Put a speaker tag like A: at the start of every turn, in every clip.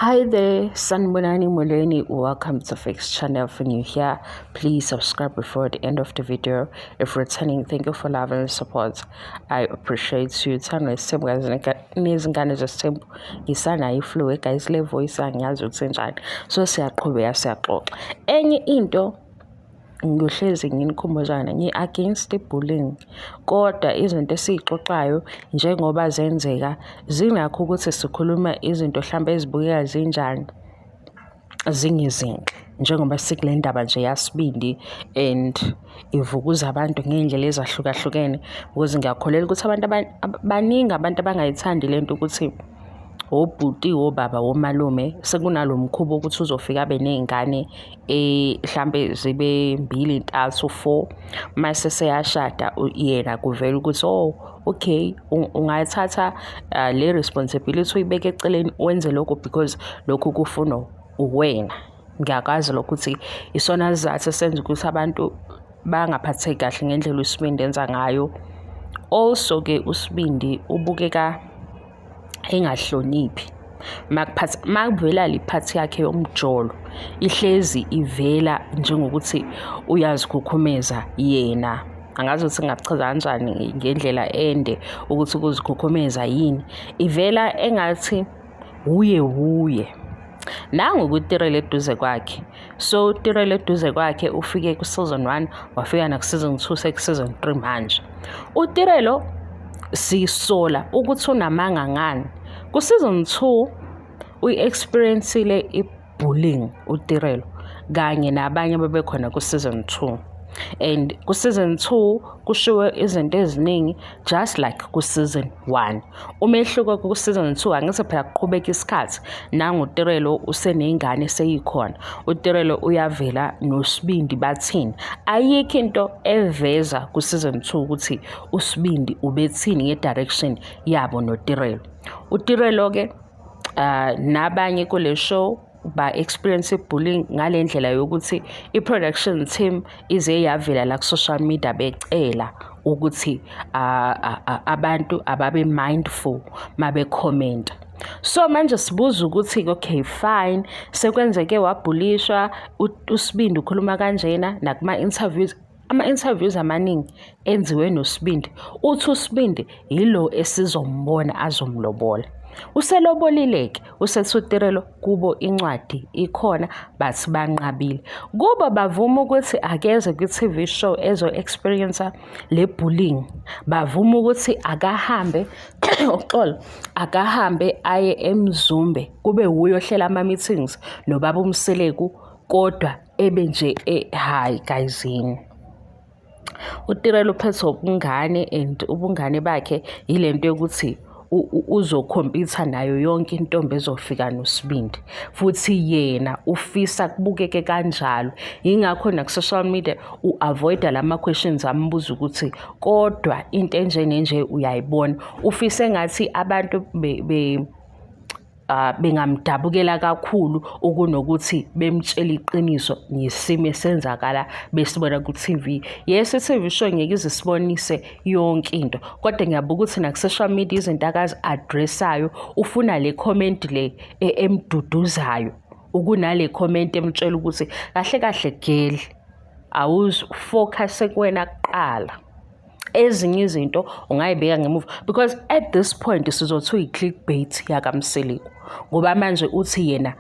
A: Hi there, Sanibonani Molweni. Welcome to Fix Channel. If you're new here, please subscribe before the end of the video. If returning, thank you for love and support. I appreciate you. Thando isithembu guys, nezingane zesithembu. Ngisanayo i-flu guys, le voice angiyazi ukuthi njani. So siyaqhubeka siyaxoxa. Enye into ngiyohlezi nginikhumbuzana, ngi-against i-bullying, kodwa izinto esiy'xoxayo njengoba zenzeka zinakho ukuthi sikhuluma izinto hlampe ezibukeka zinjani, zingezinhle, njengoba sikule ndaba nje yaSibindi and ivukuza abantu ngey'ndlela ezahlukahlukene, because ngiyakholelwa ukuthi abantu baningi abantu abangayithandi lento ukuthi obhuti, obaba, omalume sekunalo mkhuba ukuthi uzofika abe ney'ngane hlampe zibe mbili, ntathu, four, mase seyashada yena kuvela ukuthi, oh okay, ungayithatha le responsibility uyibeke eceleni wenze lokho because lokhu kufunwa uwena. Ngiyakwazi lokho ukuthi isona sizathu esenza ukuthi abantu bangaphatheki kahle ngendlela uSibindi enza ngayo. Also-ke uSibindi ubukeka engahloniphi makuphatha makuvela le part yakhe yomjolo, ihlezi ivela njengokuthi uyazikhukhumeza yena. Angazi ukuthi ngingakuchaza kanjani ngendlela ende ukuthi ukuzikhukhumeza yini. Ivela engathi wuye wuye. Nangu kuTirelo eduze kwakhe. So uTirelo eduze kwakhe ufike ku-season 1, wafika naku-season 2, seku-season 3 manje. UTirelo sisola ukuthi unamanga ngani. Ku-season 2 uyi-experience-ile i-bullying uTirelo kanye nabanye ababekhona ku-season 2. And ku-season 2 kushiwo izinto eziningi just like ku-season 1. Umehluko ku-season 2, angithi phela kuqhubeka isikhathi, nangu uTirelo useney'ngane seyikhona. UTirelo uyavela noSibindi bathini. Ayikho into eveza ku-season 2 ukuthi uSibindi ubethini nge-direction yabo noTirelo. UTirelo-ke nabanye kule show ba-experience i-bullying ngale ndlela yokuthi i-production team ize yavela la ku-social media becela ukuthi abantu ababe mindful mabe-commenta. So manje sibuza ukuthi okay fine, sekwenzeke wabhulishwa uSibindi, ukhuluma kanjena nakuma-interviews, ama-interviews amaningi enziwe noSibindi, uthi uSibindi yilo esizombona azomlobola. Uselobolile-ke, usethi uTirelo kubo incwadi ikhona, bathi banqabile. Kubo bavuma ukuthi akeze kwi-TV show ezo-experience le bullying. Bavuma ukuthi akahambe, uxolo, akahambe aye eMzumbe kube wuye ohlela ama-meetings nobaba uMseleku, kodwa ebe nje hayi guys yini. UTirelo uphethwe ubungane and ubungane bakhe yilento yokuthi uzokhompyutha nayo yonke intombi ezofika noSibindi, futhi yena ufisa kubukeke kanjalo. Yingakho naku-social media u-avoid-a lama-questions ambuza ukuthi kodwa into enje nenje uyayibona. Ufise engathi abantu bengamdabukela kakhulu ukunokuthi bemtshele iqiniso ngesimo esenzakala besibona ku-TV. Yes, i-TV show ngeke ize isibonise yonke into, kodwa ngiyabuka ukuthi naku-social media izinto akazi-address-ayo ufuna le comment le emduduzayo ukunale comment emtshela ukuthi kahle kahle girl, awuzi-focus kuwena kuqala. Ezinye izinto ungayibeka ngemuva, because at this point sizothi uyi-clickbait yakaMseleku, ngoba manje uthi yena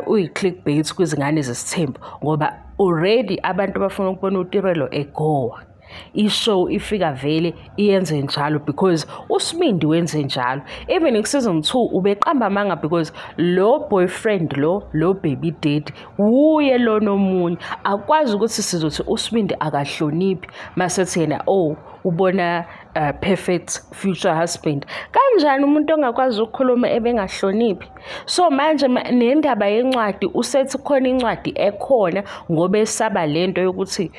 A: uyi-clickbait kwizingane zesithembu, ngoba already abantu bafuna ukubona uTirelo egowa. I-show ifika vele iyenze njalo because uSibindi wenze njalo. Even ku-season 2 ubeqamba amanga because lo boyfriend lo baby daddy wuye lona omunye. Akwazi ukuthi sizothi uSibindi akahloniphi masethi yena oh ubona perfect future husband. Kanjani umuntu ongakwazi ukukhuluma ebengahloniphi? So manje nendaba yencwadi, usethi khona incwadi ekhona ngoba esaba lento yokuthi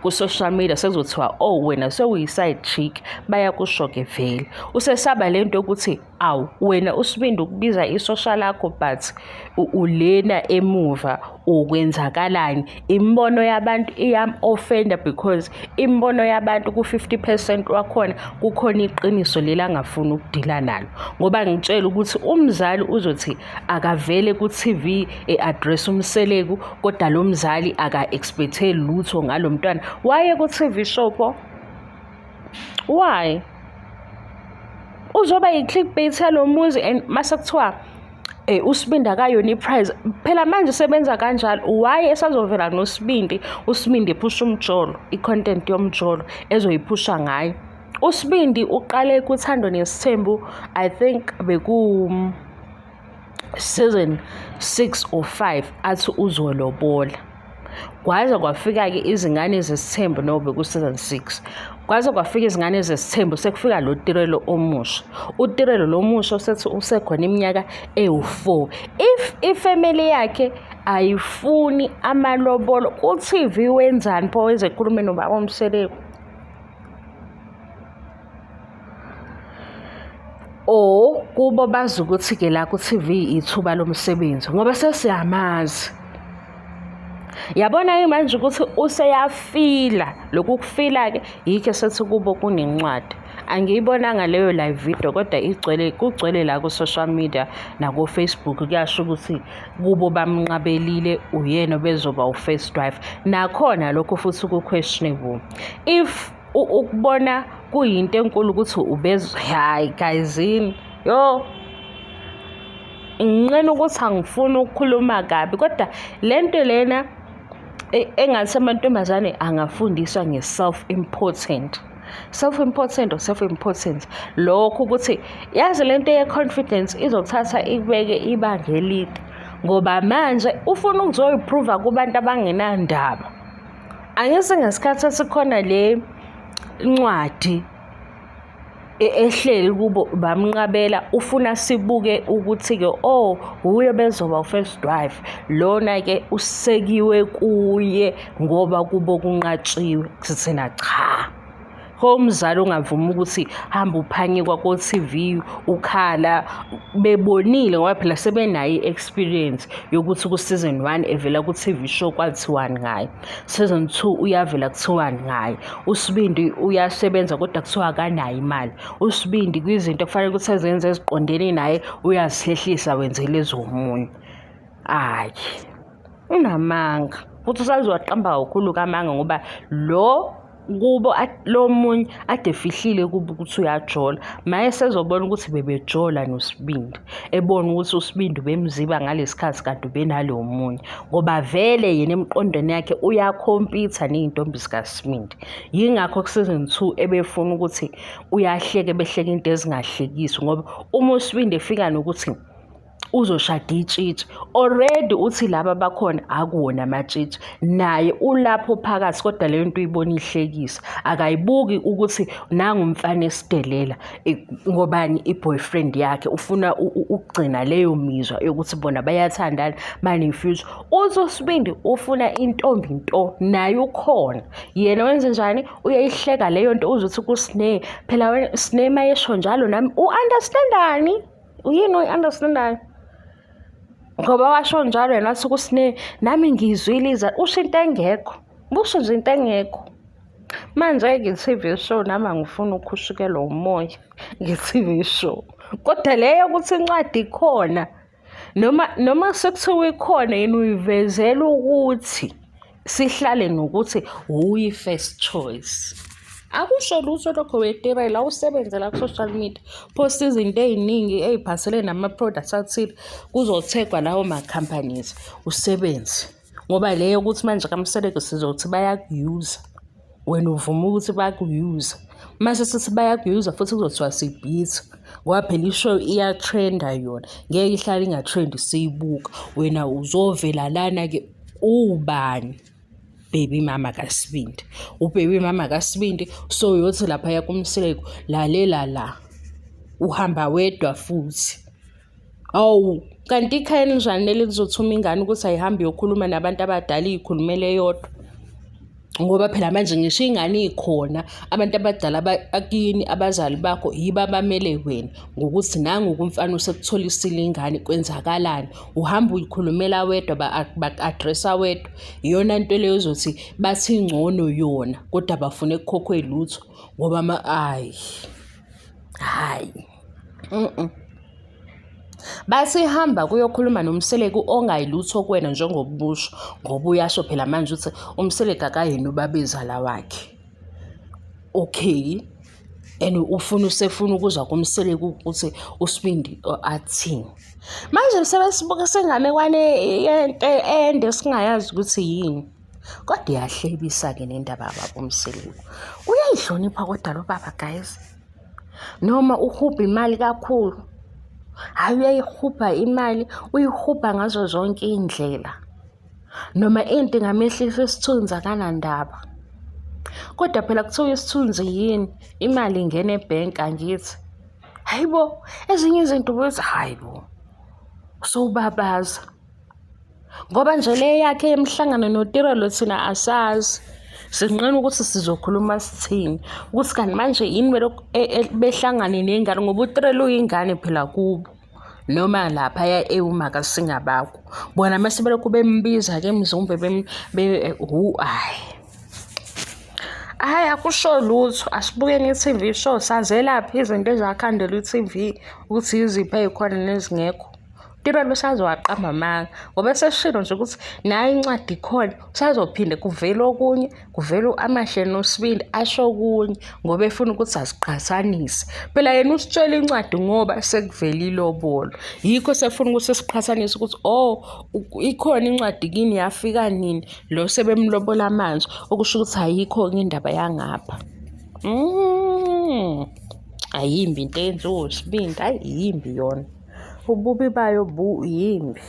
A: ku-social media sekuzothiwa oh wena sewuyi-side chick, bayakusho-ke vele. Usesaba lento yokuthi awu wena uSibindi ukubiza isosha lakho but ulena emuva Ukwenzakalani? Imibono yabantu iyam-offenda because imibono yabantu ku-50 percent wakhona kukhona iqiniso leli angafuni ukudila nalo. Ngoba ngitshela ukuthi umzali uzothi akavele ku-TV e-address uMseleku kodwa lo mzali aka-expect-e lutho ngalo mntwana. Waye ku-TV show pho? Why? Uzoba yi-clickbait yalo muzi and mase kuthiwa uSibindi akayona i-prize. Phela manje sebenza kanjalo. Why esazovela noSibindi? USibindi ephusha umjolo, i-content yomjolo ezoyiphusha ngayo. USibindi uqale kuThando Nesithembu, I think beku season 6 or 5 athi uzolobola. Kwaze kwafika-ke izingane zesithembu, no beku-season 6. Kwaze kwafika izingane zesithembu sekufika lo Tirelo omusha. UTirelo lo musha usethi usekhona iminyaka ewu-4. If ifamily yakhe ayifuni amalobolo, ku-TV wenzani pho weze ekhulume nobaba uMseleku? Or kubo bazi ukuthi-ke la ku-TV ithuba lomsebenzi ngoba sesiyamazi. Yabona-ke manje ukuthi useyafila, lokhu kufila-ke yikho esethi kubo kunencwadi. Angiyibonanga leyo live video kodwa igcwele kugcwele la ku-social media nako-Facebook kuyasho ukuthi kubo bamnqabelile uyena obezoba u-first wife. Nakhona lokho futhi ku-questionable. If ukubona kuyinto enkulu ukuthi ubez hayi guyzini yo nginqena ukuthi angifuni ukukhuluma kabi kodwa lento lena engathi amantombazane angafundiswa nge-self important self important or self importance lokho ukuthi yazi lento ye-confidence izothatha ikubeke ibanga elide ngoba manje ufuna ukuzoyiprova kubantu abangenandaba. Angithi ngesikhathi esikhona le ncwadi ehleli kubo bamnqabela ufuna sibuke ukuthi-ke oh wuye bezoba u-first wife lona-ke usekiwe kuye ngoba kubo kunqatshiwe sithina cha. Umzali ongavumi ukuthi hamba uphanyekwa ko-TV ukhala bebonile ngoba phela sebenayo i-experience yokuthi ku-season 1 evela ku-TV show kwathiwani ngaye, season 2 uyavela kuthiwani ngaye, uSibindi uyasebenza kodwa kuthiwa akanayo imali, uSibindi kwizinto kufanele ukuthi azenze eziqondene naye uyazihlehlisa wenzela ezomunye. Hhayi, unamanga futhi usazowaqamba kakhulu kamanga ngoba lo kubo lo munye ade efihlile kubo ukuthi uyajola maye sezobona ukuthi bebejola noSibindi ebona ukuthi uSibindi ubemziba ngalesi khathi kanti ubenalo munye ngoba vele yena emqondweni yakhe uyakhompitha ney'ntombi zikaSibindi. Yingakho ku-season 2 ebefuna ukuthi uyahleka ebehleka into ezingahlekisi ngoba uma uSibindi efika nokuthi uzoshada itshitshi already uthi laba bakhona akuwona amatshitshi naye ulapho phakathi kodwa leyo nto uyibona ihlekisa akayibuki ukuthi nangu umfana esidelela ngobani i-boyfriend yakhe ufuna ukugcina leyo mizwa yokuthi bona bayathandana bane-future. Uthi uSibindi ufuna intombi nto naye ukhona yena wenze njani uyayihleka leyo nto uzothi kuSne phela wena Sne mayesho njalo nami u-understandani yini oyi-understandayo ngoba washo njalo yena wathi kuSne nami ngiyizwile iza usho into engekho busho nje into engekho. Manje-ke i-TV show nami angifuni ukukhushukelwa umoya nge-TV show kodwa leyo yokuthi incwadi ikhona noma sekuthiwa ikhona yena uyivezela ukuthi sihlale nokuthi wuye first choice. Akusho lutho lokho wetirela usebenze la ku-social media post izinto ey'ningi ey'phathelene nama-products athile kuzothegwa lawo ma-companies usebenze ngoba leyo ukuthi manje kaMseleku sizothi bayaku-use-a wena uvuma ukuthi baku-use-a mase sithi bayaku-use-a futhi kuzothiwa sibhithi ngoba phela i-show iya-trend-a yona ngeke ihlale inga-trend-i siyibuka wena uzovela lana-ke ubani baby mama kaSibindi ubaby mama kaSibindi so uyothi laphaya kuMseleku lalela la uhamba wedwa futhi. Awu kanti ikhaya elinjani leli lizothuma ingane ukuthi ayihambe iyokhuluma nabantu abadala iy'khulumele yodwa. Ngoba phela manje ngisho ingane ikhona, abantu abadala bakini, abazali bakho yibo abamele wena ngokuthi nangu-ke umfana usekutholisile ingane, kwenzakalani? Uhamba uyikhulumela wedwa, baku-address-a wedwa. Iyona nto leyo ozothi bathi ingcono yona kodwa abafune kukhokhwe lutho ngoba hhayi, hhayi . Bathi hamba kuyokhuluma noMseleku ongayi lutho kuwena njengoba usho ngoba uyasho phela manje ukuthi uMseleku akayena ubabezala wakhe. Okay, and ufuna usefuna ukuzwa kuMseleku ukuthi uSibindi athini. Manje sebesibuka senganekwane yento ende singayazi ukuthi yini. Kodwa iyahlebisa-ke nendaba yababa uMseleku. Uyayihlonipha kodwa lo baba guys. Noma uhubha imali kakhulu. Hhayi uyayihubha imali, uyihubha ngazo zonke iy'ndlela. Noma into ingamehlisa isithunzi akanandaba. Kodwa phela kuthiwa isithunzi yini? Imali ingena ebhenki angithi? Hhayi bo, ezinye izinto ubuthi hhayi bo, sowubabaza. Ngoba nje le yakhe yemihlangano noTirelo thina asazi. Sinqena ukuthi sizokhuluma sithini. Ukuthi kanti manje yini belokhu behlangane nengane ngoba uTirelo uyingane phela kubo. Noma laphaya ewumakasingabakho. Bona mase belokhu bembiza-ke mzumbe hu hhayi. Hhayi akusho lutho, asibukeni i-T_V show sazelaphi izinto ezakhandelwa i-T_V ukuthi yiziphi ey'khona nezingekho. Tirelo usazowaqamba amanga ngoba eseshilo nje ukuthi nayo incwadi ikhona, usazophinde kuvele okunye, kuvele u-Amahle noSibindi asho okunye ngoba efuna ukuthi aziqhathanise. Phela yena usitshela incwadi ngoba sekuvele ilobolo, yikho sefuna ukuthi siqhathanise ukuthi oh ikhona incwadi kini yafika nini, lo sebemlobola manje, okusho ukuthi ayikho-ke indaba yangapha. Ayimbi into eyenziwa uSibindi, hhayi yimbi yona. Ububi bayo bu yimbi.